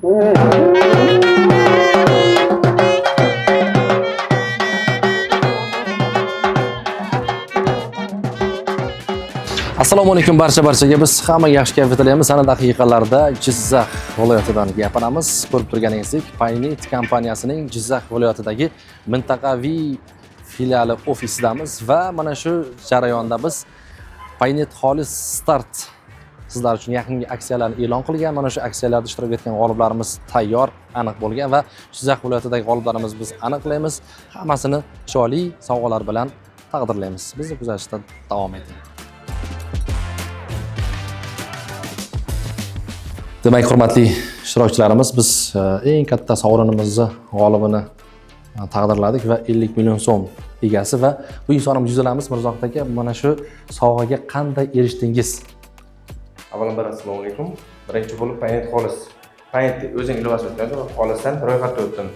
Assalomu alaykum barchaga. Biz hammaga yaxshi kayfiyat tilaymiz. Ana daqiqalarda Jizzax viloyatidan gapiramiz. Ko'rib turganingizdek, Paynet kompaniyasining Jizzax viloyatidagi mintaqaviy filiali ofisidamiz va mana shu jarayonda biz Paynet Xolis Start sizlar uchun yaqingi aksiyalarni e'lon qilgan. Mana shu aksiyalarda ishtirok etgan g'oliblarimiz tayyor, aniq bo'lgan va Jizzax viloyatidagi g'oliblarimiz biz aniqlaymiz. Hammasini chiroyli sovg'alar bilan taqdirlaymiz. Bizni kuzatishda davom eting. Demak, hurmatli ishtirokchilarimiz, biz eng katta sovrinimizni g'olibini taqdirladik va 50 million so'm egasi va bu insonimiz yuzlanamiz. Mirzohid aka, mana shu sovg'aga qanday erishdingiz? Avvalambor assalomu alaykum. Birinchi bo'lib Paynet Xolis. Paynet o'zing ilovasi o'tkazdim va Xolisdan ro'yxatdan o'tdim.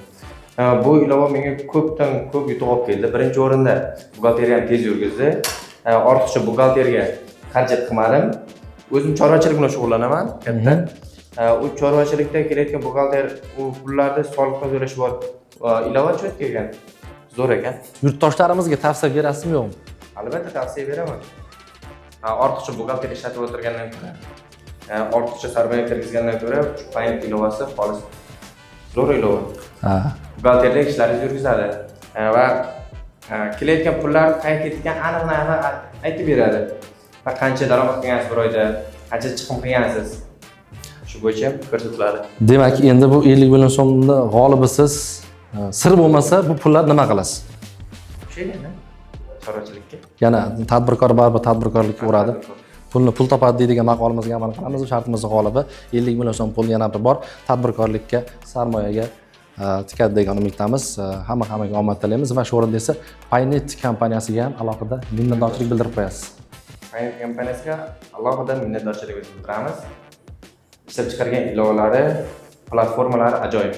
Bu ilova menga ko'pdan ko'p yutuq olib keldi. Birinchi o'rinda buxgalteriyani tez yurgizdi. Ortiqcha buxgalteriyaga xarajat qilmadim. O'zim chorvachilik bilan shug'ullanaman katta. U chorvachilikda kelayotgan buxgalter u pullarni soliqqa to'lash bor. Ilova cho'tka ekan. Zo'r ekan. Yurtdoshlarimizga tavsiya berasizmi, yo'qmi? Albatta tavsiya beraman. Ortiqcha buxgalter ishlatib o'tirgandan ko'ra, ortiqcha sarmoya kirgizgandan ko'ra, shu Paynet ilovasi xolis zo'r ilova. Buxgalterlik ishlaringizni yurgizadi va kelayotgan pullar qayerga ketgan aniq aytib beradi. Va qancha daromad qilgansiz bir oyda, qancha chiqim qilgansiz. Shu bo'yicha ko'rsatiladi. Demak, endi bu 50 million so'mni g'olibisiz. Sir bo'lmasa, bu pullar nima qilasiz? O'sha yana chorvachilikka. Yana tadbirkor baribir tadbirkorlikka uradi. Pulni pul topadi deydigan maqolimizga amal qilamiz. Bu shartimizni g'olibi 50 million so'm pul yana bir bor tadbirkorlikka, sarmoyaga tikadi degan umiddamiz. Hammaga omad tilaymiz va shu o'rinda esa Paynet kompaniyasiga ham alohida minnatdorchilik bildirib qo'yasiz. Paynet kompaniyasiga alohida minnatdorchilik bildiramiz. Ishlab chiqargan ilovalari, platformalari ajoyib.